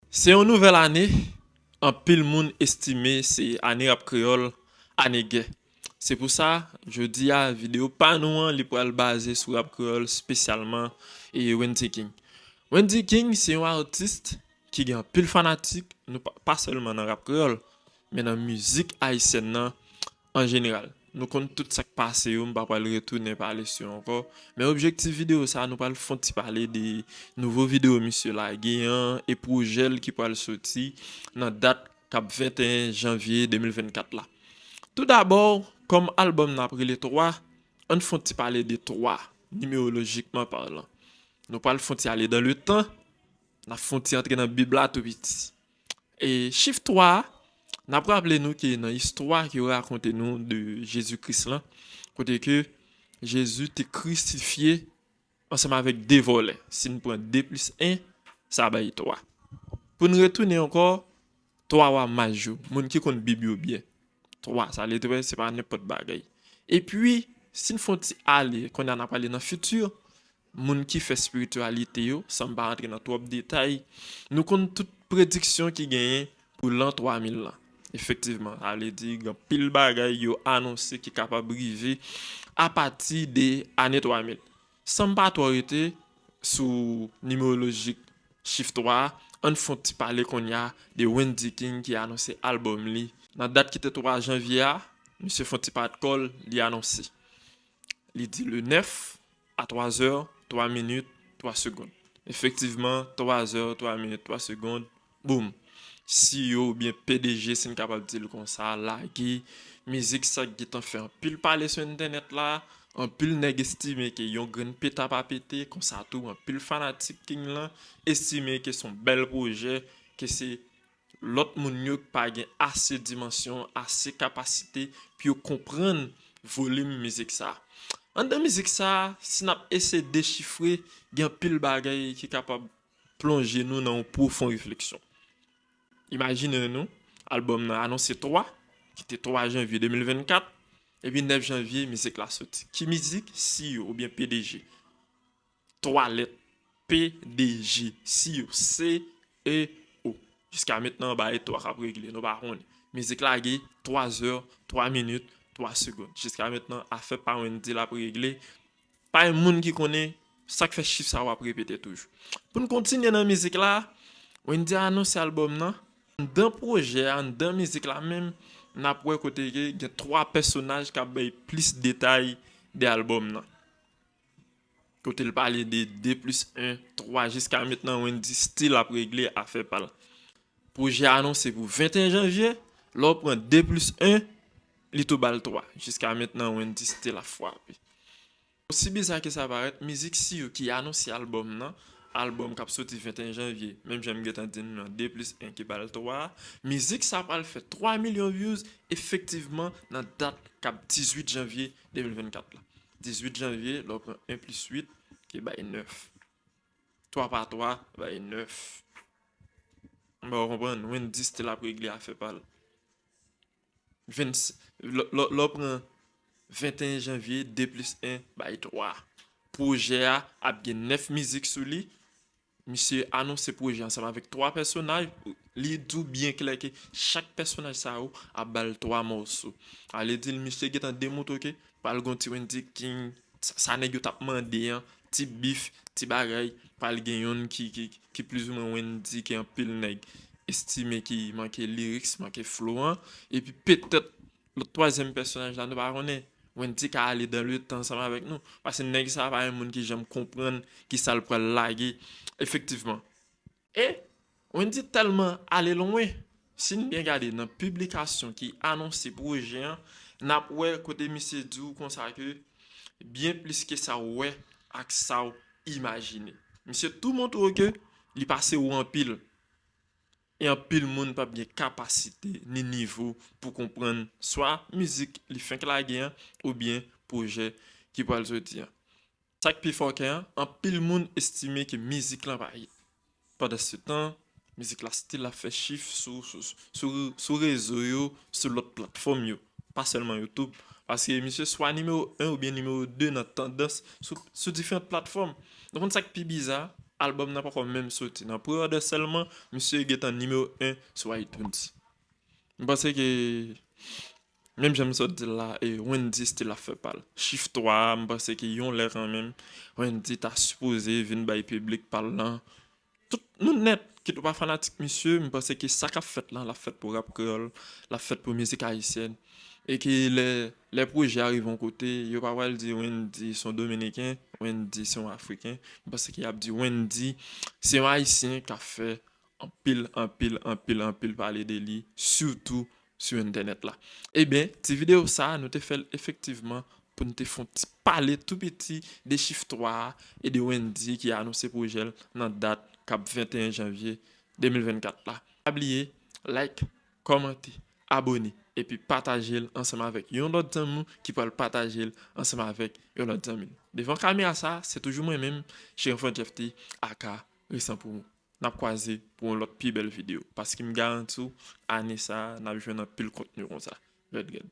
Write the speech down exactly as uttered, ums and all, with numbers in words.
Se yon nouvèl ane, anpil moun estime se ane rap kreyòl, ane gè. Se pou sa, jodi a, videyo pa nou an, li pral baze sou rap kreyòl, espesyalman e Wendyy King. Wendyy King se yon atis ki gen anpil fanatik, nou pa, pa sèlman nan rap kreyòl, men nan mizik ayisyèn nan an jeneral. Nou konn tout sa k pase yo, m pa pral retounen pale sou yo ankò. Men objektif videyo sa, nou pral fè yon ti pale de nouvo videyo misye lage an e pwojè l ki pral soti nan dat k ap venteyen janvye de mil vennkat la. Toudabò, kòm albòm nan ap rele twa, ann fè yon ti pale de twa, nimerolojikman palan. Nou pral fè yon ti ale dan le tan, n ap fè yon ti antre nan Bib la tou piti. E chif twa a, n ap raple nou ke nan istwa ke yo rakonte nou de Jezi Kris lan, kote ke Jezi te krisifye ansanm avèk de vòlè. Si n pran de plis en, sa bay twa. Pou n retounen ankò, twa wa maj yo, moun ki konn Bib yo byen. Twa, sa vle di se pa nenpòt bagay. Epi, si n fè yon ti ale, kounye a n ap ale nan fiti, moun ki fè espirityalite yo, san m pa rantre nan twòp detay, nou konn tout prediksyon ki genyen pou lan twa mil lan. Efektivman, sa vle di gen anpil bagay yo anonse ki kapab rive apati de ane twa mil. San m pa twò rete sou nimerolojik chif twa a, ann fè yon ti pale kounye a de Wendyy King ki anonse albòm li. Nan dat ki te twa janvye a, misye fè yon ti pale kò l, li anonse. Li di le nèf a twa zè, twa minit, twa segonn. Efektivman, twa zè, twa minit, twa segonn, boum. CEO oubyen P D G, si n kapab di l konsa, lage mizik sa k gentan fè anpil pale sou entènèt la. Anpil nèg estime ke yon grenn peta pa pete, konsa tou anpil fanatik King lan estime ke se yon bèl pwojè, ke se lòt moun yo ki pa gen ase dimansyon, ase kapasite pou yo konprann volim mizik sa. Anndan mizik sa, si n ap eseye dechifre, gen anpil bagay ki kapab plonje nou nan yon pwofon refleksyon. Imajine nou, albòm nan anonse twa, ki te twa janvye de mil vennkat, epi nèf janvye, mizik la soti. Ki mizik? CEO oubyen P D G. Twa lèt, P D G, CEO, C E O. Jiska mentnan, bagay twa k ap regle, nou pa konnen. Mizik lage, twa zè, twa minit, twa segonn. Jiska mentnan, afè pa Wendyy l ap regle. Pa gen moun ki konnen sa k fè chif sa yo ap repete toujou. Pou n kontinye nan mizik la, Wendyy anonse albòm nan. Anndan pwojè a, anndan mizik la menm, n ap wè kote ke gen twa pèsonaj k ap bay plis detay de albòm nan. Kote l pale de de plis en, twa, jiska mentnan Wendyy still ap regle afè pa l. Pwojè a anonse pou venteyen janvye, lè w pran de plis en, li tou ba l twa. Jiska mentnan Wendyy still ap frape. Osi biza ke sa parèt, mizik CEO ki anonse albòm nan, albòm k ap soti venteyen janvye, menm jan m gentan di n nan, de plis en ki ba l twa, mizik sa pral fè twa milyon views efektivman nan dat k ap dizuit janvye de mil vennkat la. Dizuit janvye, lè w pran en plis uit, ki bay nèf. Twa pa twa bay nèf. Bon, w konprann, Wendyy still ap regle afè pa l. Venn, lè, lè, lè w pran venteyen janvye, de plis en bay twa. Pwojè a ap gen nèf mizik sou li. Misye anonse pwojè ansanm avèk twa pèsonaj. Li di w byen klè ke chak pèsonaj sa yo ap ba l twa mòso. Sa vle di, misye gentan demontre ke pral gen yon ti Wendyy King, sa, sa nèg yo t ap mande an, ti bif, ti bagay, pral gen yonn ki, ki, ki plizoumwen Wendyy ke anpil nèg estime ki manke lyrics, manke flow an. Epi petèt lòt twazyèm pèsonaj la, nou pa konnen. Wendyy ka ale dan le tan ansanm avèk nou. Paske nèg sa pa yon moun ki janm konprann ki sa l pral lage efektivman. E Wendyy tèlman ale lwen. Si n byen gade nan piblikasyon ki anonse pwojè an, n ap wè kote misye di w konsa ke byen plis ke sa w wè ak sa w imajine. Misye tou montre w ke li pase wo anpil. E anpil moun p ap gen kapasite ni nivo pou konprann swa mizik li fenk lage an oubyen pwojè ki pral soti an. Sa k pi fòkè an, anpil moun estime ke mizik lan pa hit. Pandansetan, mizik la still ap fè chif sou, sou, sou, sou rezo yo, sou lòt platfòm yo, pa sèlman YouTube. Paske misye swa nimewo en oubyen nimewo de nan tandans sou, sou diferan platfòm. Nou konn sa k pi biza? Albòm nan poko menm soti. Nan pre-order sèlman, misye gentan nimewo en sou iTunes. M panse ke, menm jan m sot di l la, e Wendyy still ap fè pa l. Chif twa a, m panse ke yon lè kanmenm, Wendyy ta sipoze vin bay piblik pa l lan. Tout moun nèt, kit ou pa fanatik misye, m panse ke sa k ap fèt lan, l ap fèt pou rap kreyòl, l ap fèt pou mizik ayisyèn. E ke lè, lè pwojè a rive yon kote, yo pa pral di Wendyy se yon Dominiken, Wendyy se yon Afriken. M panse ke y ap di Wendyy se yon Ayisyen k ap fè anpil, anpil, anpil, anpil pale de li, sitou sou entènèt la. Ebyen, ti videyo sa a, nou te fè l efektivman pou n te fè yon ti pale tou piti de Chif twa a e de Wendyy ki anonse pwojè l nan dat k ap venteyen janvye de mil vennkat la. Pa bliye, like, kòmante, abone, epi pataje l ansanm avèk yon lòt zanmi w ki pral pataje l ansanm avèk yon lòt zanmi l. Devan kamera sa a, se toujou mwen menm, Cheri Enfant Jeff T, aka Resan pou ou. N ap kwaze pou yon lòt pi bèl videyo, paske m garanti w, ane sa a, n ap jwenn anpil kontni konsa. Red Red.